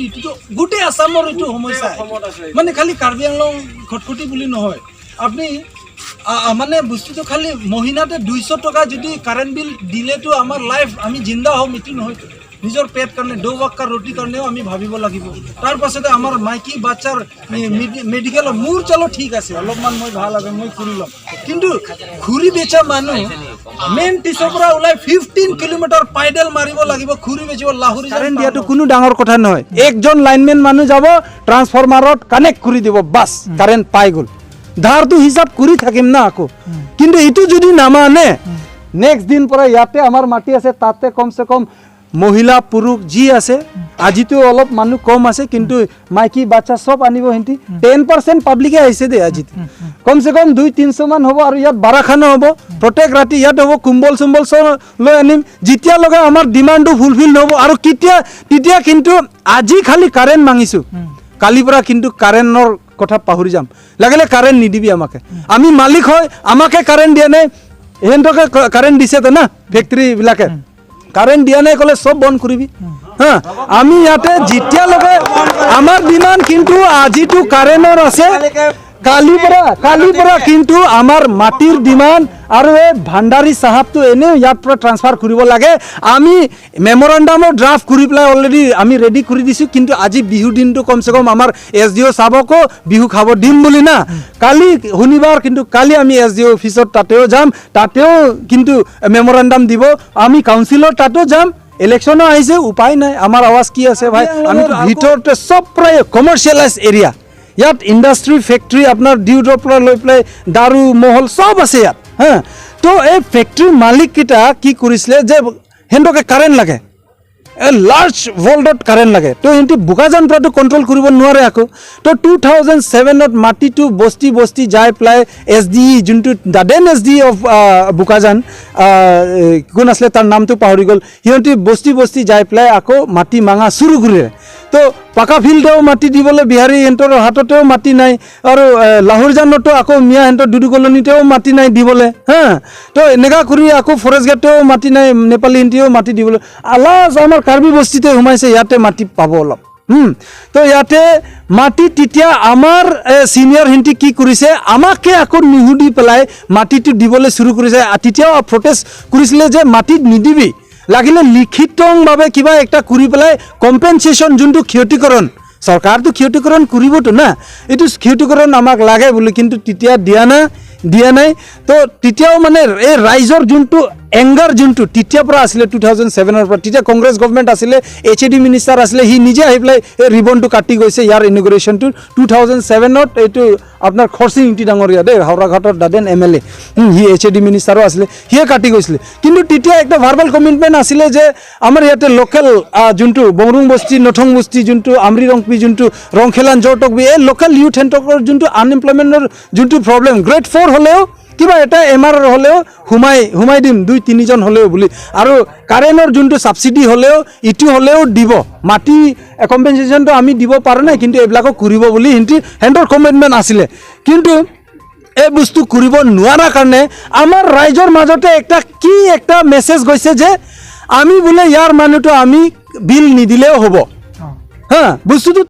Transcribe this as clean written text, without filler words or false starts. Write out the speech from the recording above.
এইটোতো গোটেই আছামৰ এইটো সমস্যা। মানে খালি কাৰ্বি আংলং খটখটি বুলি নহয়। আপুনি মানে বস্তুটো খালি মহিনাতে 200 টকা যদি কাৰেণ্ট বিল দিলেতো আমাৰ লাইফ আমি জিন্দা হ'ম, এইটো নহয়তো। নিজৰ পেট কাৰণে, दो वक्त का रोटी কাৰণেও আমি ভাবিব লাগিব। তাৰ পাছতে আমাৰ মাইকী বাচ্চাৰ মেডিকেলৰ। মোৰ চলো ঠিক আছে, অলপমান মই ভাল আছে, মই কৰি ল'ম। কিন্তু খৰি বেচা মানুহ মেইন টিছৰ পৰা ওলাই 15 কিলোমিটাৰ পাইডেল মাৰিব লাগিব খৰি বেচিব লাহৰি। কাৰেণ্ট দিয়াটো কোনো ডাঙৰ কথা নহয়। একজন লাইনমেন মানুহ যাব, ট্ৰান্সফৰ্মাৰত কানেক্ট কৰি দিব, বাছ, কাৰেণ্ট পাই গ'ল। ধাৰটো হিচাপ কৰি থাকিম না আকৌ। কিন্তু এইটো যদি নামানে, নেক্সট দিন পৰা ইয়াতে আমাৰ মাটি আছে, তাতে কমচে কম মহিলা পুৰুষ যি আছে, আজিতো অলপ মানুহ কম আছে, কিন্তু মাইকী বাচ্চা চব আনিব সিহঁতি। 10% পাব্লিকে আহিছে দেই আজিত। কমচে কম 200-300 মান হ'ব। আৰু ইয়াত বাৰাখানো হ'ব, প্ৰত্যেক ৰাতি ইয়াত হ'ব। কুম্বল চুম্বল চব লৈ আনিম। যেতিয়ালৈকে আমাৰ ডিমাণ্ডটো ফুলফিল নহ'ব আৰু কেতিয়া তেতিয়া কিন্তু আজি খালি কাৰেণ্ট মাঙিছোঁ, কালিৰ পৰা কিন্তু কাৰেণ্টৰ কথা পাহৰি যাম। লাগিলে কাৰেণ্ট নিদিবি আমাকে, আমি মালিক হয়। আমাকে কাৰেণ্ট দিয়া নাই, সিহঁতকে কাৰেণ্ট দিছে তো না। ফেক্টৰীবিলাকে কাৰেণ্ট দিয়া নাই ক'লে চব বন্ধ কৰিবি। হা, আমি ইয়াতে যেতিয়ালৈকে আমাৰ ডিমাণ্ড কিন্তু আজিতো কাৰেণ্টৰ আছে, কালিৰ পৰা কিন্তু আমাৰ মাটিৰ ডিমাণ্ড আৰু এই ভাণ্ডাৰী চাহাবটো এনেও ইয়াৰ পৰা ট্ৰান্সফাৰ কৰিব লাগে। আমি মেমৰেণ্ডামো ড্ৰাফ্ট কৰি পেলাই অলৰেডি আমি ৰেডি কৰি দিছোঁ। কিন্তু আজি বিহু দিনটো কমচে কম আমাৰ এছ ডি অ' চাবকো বিহু খাব দিম বুলি না। কালি শনিবাৰ, কিন্তু কালি আমি এছ ডি অ' অফিচত তাতেও যাম, তাতেও কিন্তু মেমৰেণ্ডাম দিব। আমি কাউন্সিলৰ তাতো যাম। ইলেকশ্যনো আহিছে, উপায় নাই। আমাৰ আৱাজ কি আছে ভাই? আমি ভিতৰতে চব প্ৰায় কমাৰ্চিয়েলাইজ এৰিয়া। ইয়াত ইণ্ডাষ্ট্ৰি, ফেক্টৰী, আপোনাৰ ডিউডৰ পৰা লৈ পেলাই দাৰু মহল চব আছে ইয়াত। হা, তো এই ফেক্টৰীৰ মালিককেইটা কি কৰিছিলে যে সিহঁতকে কাৰেণ্ট লাগে, লাৰ্জ ভল্টত কাৰেণ্ট লাগে। তো সিহঁতি বোকাজান পৰাটো কণ্ট্ৰল কৰিব নোৱাৰে আকৌ। তো 2007ত মাটিটো বস্তি বস্তি যাই পেলাই এছ ডি যোনটো the then SD of Bokajan কোন আছিলে, তাৰ নামটো পাহৰি গ'ল, সিহঁতি বস্তি বস্তি যাই পেলাই আকৌ মাটি মাঙা চুৰু কৰিলে। তো পাকা ফিল্ডেও মাটি দিবলৈ বিহাৰী সিহঁতৰ হাততেও মাটি নাই আৰু লাহোৰজানতো আকৌ মিয়া সিহঁতৰ দুদু কলনীতেও মাটি নাই দিবলৈ। হা, তো এনেকুৱা কৰি আকৌ ফৰেষ্ট গেটেও মাটি নাই, নেপালী সিহঁতিও মাটি দিবলৈ। আলাস আমাৰ কাৰ্বি বস্তিতে সোমাইছে, ইয়াতে মাটি পাব অলপ। তো ইয়াতে মাটি তেতিয়া আমাৰ ছিনিয়ৰ সিহঁতি কি কৰিছে, আমাকে আকৌ নুসুধি পেলাই মাটিটো দিবলৈ চুৰু কৰিছে। তেতিয়াও প্ৰটেষ্ট কৰিছিলে যে মাটিত নিদিবি, লাগিলে লিখিতভাৱে কিবা একটা কৰি পেলাই কম্পেনচেশ্যন, যোনটো ক্ষতিকৰণ, চৰকাৰটো ক্ষতিকৰণ কৰিবতো না, এইটো ক্ষতিকৰণ আমাক লাগে বুলি। কিন্তু তেতিয়া দিয়া নাই। তো তেতিয়াও মানে এই ৰাইজৰ যোনটো এংগাৰ, যোনটো তেতিয়াৰ পৰা আছিলে, 2007ৰ পৰা, তেতিয়া কংগ্ৰেছ গভমেণ্ট আছিলে, এইচ এ ডি মিনিষ্টাৰ আছিলে, সি নিজে আহি পেলাই এই ৰিবনটো কাটি গৈছে ইয়াৰ ইনগ্ৰেশ্যনটো 2007ত। এইটো আপোনাৰ খৰচিং ইংতি ডাঙৰীয়া দেই, হাওৰাঘাটৰ the then MLA, C H A D মিনিষ্টাৰো আছিলে, সিয়ে কাটি গৈছিলে। কিন্তু তেতিয়া একটা ভাৰ্বেল কমিটমেণ্ট আছিলে যে আমাৰ ইয়াতে লোকেল যোনটো বংৰুং বস্তি, নথং বস্তি, যোনটো আমৰি ৰংপি, যোনটো ৰংখেলান জৰটকবি, এই লোকেল ইউথ হেণ্টকৰ যোনটো আনএমপ্লয়মেণ্টৰ যোনটো প্ৰব্লেম, গ্ৰেড ফ'ৰ হ'লেও কিবা এটা এম আৰ হ'লেও সোমাই সোমাই দিম দুই তিনিজন হ'লেও বুলি, আৰু কাৰেণ্টৰ যোনটো ছাবচিডি হ'লেও ইটো হ'লেও দিব, মাটি কম্পেনচেশ্যনটো আমি দিব পৰা নাই, কিন্তু এইবিলাকো কৰিব বুলি সিহঁতৰ কমিটমেণ্ট আছিলে। কিন্তু এই বস্তু কৰিব নোৱাৰাৰ কাৰণে আমাৰ ৰাইজৰ মাজতে একটা কি একটা মেছেজ গৈছে যে আমি বোলে ইয়াৰ মানুহটো আমি বিল নিদিলেও হ'ব। হা, বস্তুটো